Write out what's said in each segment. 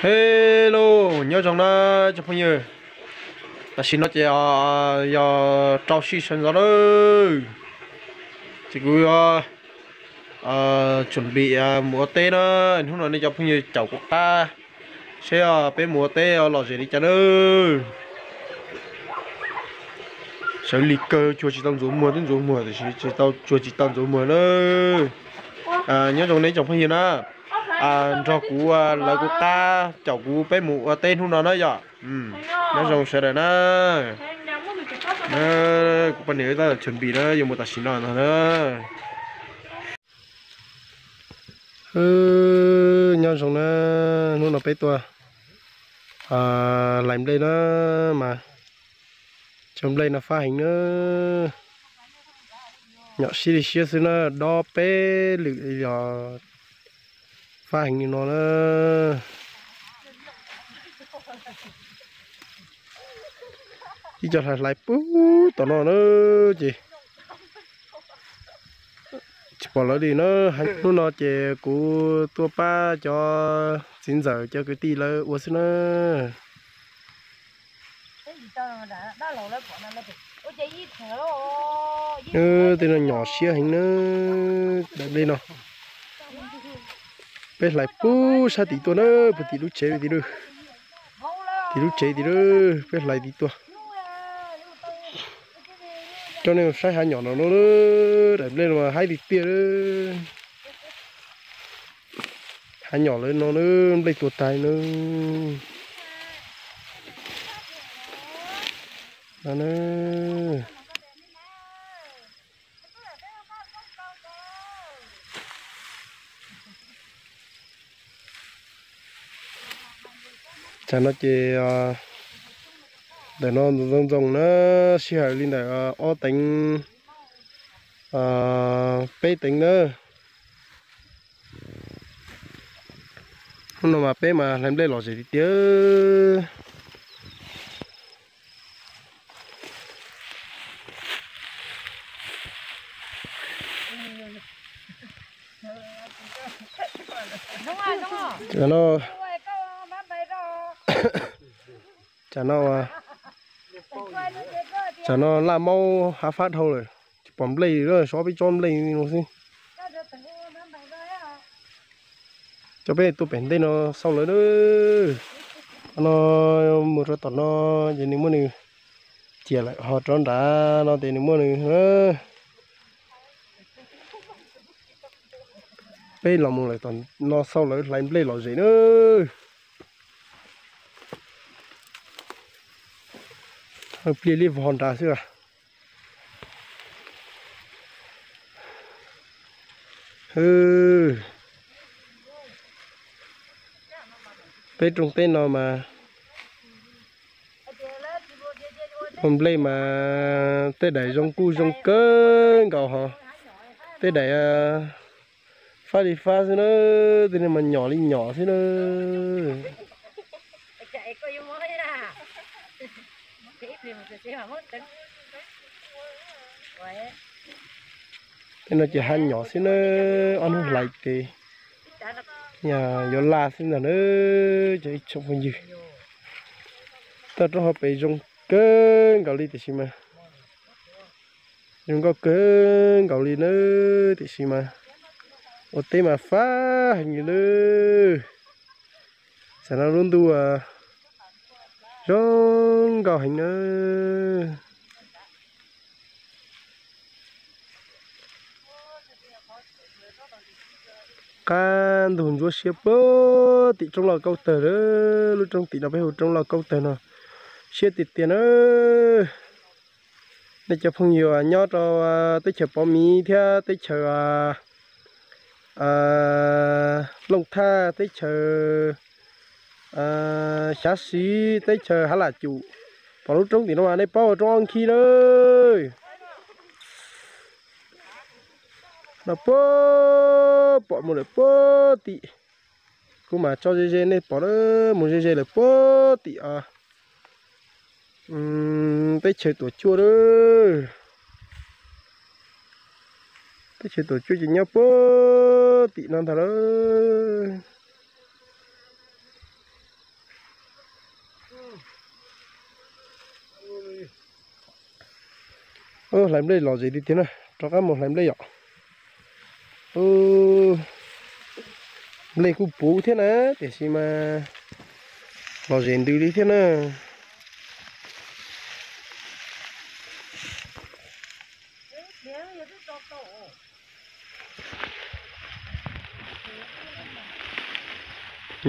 Hello, nyob zoo na cov phooj ywg. Tam sim no ces yog rau sij sawv ntxov lawm, ces kuv yuav tsuam npim mus ua teb na. Hnub no nej cov phooj ywg caum kuv qab seb peb mus ua teb lom zem li cas na. Sawv lig kawg, cuag tsis tau ntxuav muag, twb ntxuav muag tiam sis tsis tau, cuag tsis tau ntxuav muag na. Nyob zoo nej cov phooj ywg na, nrog kuv lawv kuv qab caum kuv peb mus ua teb hnub no na yom. Nyob zoo sawv daws na. Kuv poj niam wb tab tom tsuam npim na, yuav mus tam sim no ntag na. Nyob zoo na, hnub no peb tuaj hlais nplej na, mas cov nplej no fab heev na, nyom siab li siab xwb na, dob peb lwm los fab heev li no na. Ib co hlais hlais puag tom no na, ces tsis pom lawv li na. Hnub no ces kuv tuaj pab cov txiv ntxawm cov kwv tij lawv ua xwb na. Tej no nyom siab heev na, daim nplej no. Peb hlais puag sab tid tuaj na, puag tim lub tsev tid, tim lub tsev tid, peb hlais tid tuaj. Coj nej saib hav nyom no, daim nplej no haib tiag tiag. Hav nyom lawv no na, nplej tuag tag na. Tsam no ces ntawm no ntxoov ntxoo na, sij hawm li ntawm ob teev peb teev na. Hnub no mas peb mas hlais nplej lom zem tiag tiag. Tsam no, tsam no laj maub hav fab dhau lawm, tsis pom nplej, so peb tsob nplej no xwb. Coj peb tuaj pem ntej no xauj lawv. No mus rau tom no ces nws muab nws ciam lawm, ho rov nrad no ces nws muab nws. Peb los mus lawm tom no xauj lawv hlais nplej lom zem na. Pliag liab vog nrad xwb. Peb rooj teb no mas ua nplej mas tej daim zoo kuj zoo kawg nkaus hos, tej daim fab li fab xwb na, tej no mas nyom li nyom xwb na. Tej no ces hav nyom xwb na, ob hnub hlais ces yuav laj xwb ntag na. Cov ib tsoom phooj ywg, toj roob hauv pes zoo kawg nkaus li tiam sis mas zoo nkauj kawg nkaus li na, tiam sis mas ua teb mas fab heev li na. Tam no lub ntuj zoo nkauj heev na. Qab ntug ntsuab siab puag tim roob Lauj Kaub tawg, lub roob tim no peb hu roob Lauj Kaub tawg no, siab tiag tiag na. Nej cov phooj ywg nyob rau teb chaws Pov Miv thiab teb chaws Looj Thaj, teb chaws Xyav Siv, teb chaws Hav Lam Cum, pom lub roob tim no mas nej paub ua roob Ob Nkhib na. No puag pom mus lawm puag tim, kuv mam tso ze ze nej pom na, mus ze ze lawm puag tim teb chaws Tuam Cuaj lawm. Teb chaws Tuam Cuaj ces nyob puag tim no ntag lawm. Hlais nplej lom zem tiag tiag na, rov qab mus hlais nplej yom. Nplej kuj puv thiab na, tiam sis mas lom zem ntws li thiab na.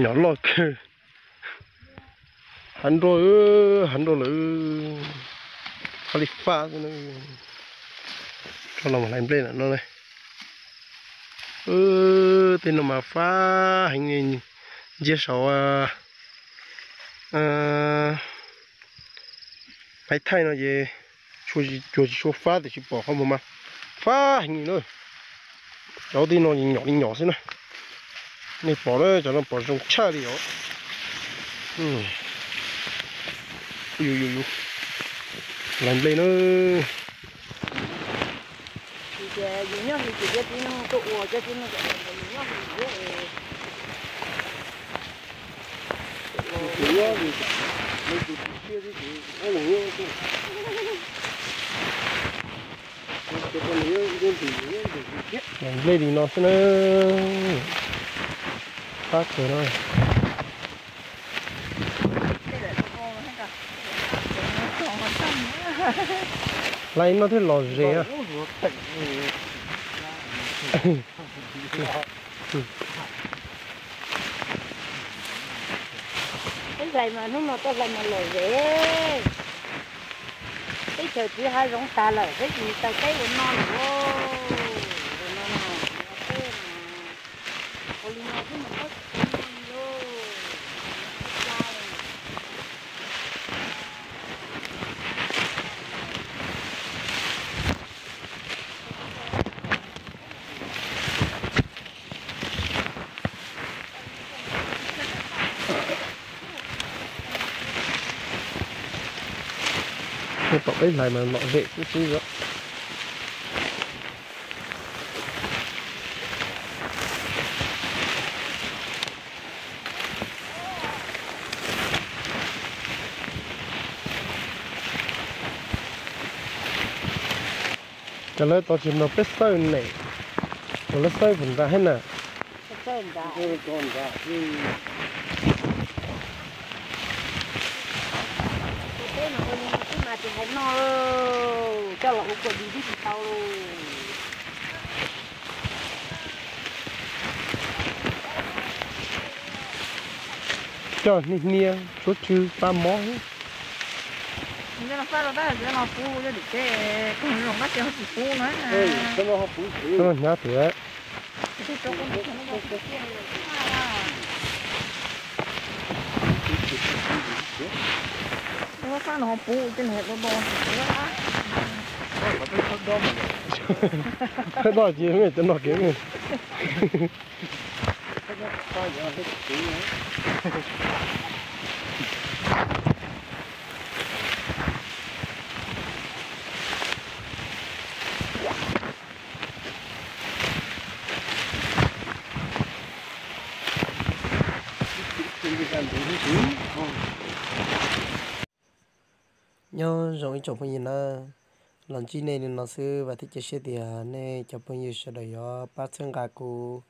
Nyom loj kawg. Hav nroj, hav nroj lawm. Qab li faj xwb na. Tso los hlais nplej lawm no. Tej no mas fab heev, ntsia saum maiv thaij no ces cuag tsis tshua fab tiam sis pom qhov muag mas fab heev li na. Cov tej no nyom li nyom xwb na. Nej pom na, cov no pom zoo tshaj li os. Yus yus yus, hlais nplej na. Yus nyob hli ces cov txiv neej tuaj ua, cov txiv neej tuaj ua, yus nyob hli. Hlais nplej li no xwb na. Fab kawg no. Hlais no thiaj lom zem. Peb hlais mas hnub no tuaj hlais mas lom zem. Teb chaws txiv hav zoov tas lawm peb tsis taws teb ua no lawm. Ua li no xwb mas pab tsis tau noj li lauj. Peb tom peb hlais mas lom zem xwb xwb os. Cov lawv tau tsis mloog peb xawj ne, cov lawv xawj puas nrad thiab na. Teb no ua li no xwb mas tsis hais noj, coj los ua kua dis twb tsis tau. Coj hnia hnia tshuab tsw pab mob. Coj no pub, coj tim teb koog zoo qab ces ho tsis pub na. Coj no hnyav tiag. Pab no ho pub, coj no do do. Pab do ces cov no kev. Nyob zoo ib tsoom phooj ywg na, los ntsib nej li no xwb vam thiab cia siab tias nej cov phooj ywg sawv daws yuav pab txhawb nqa kuv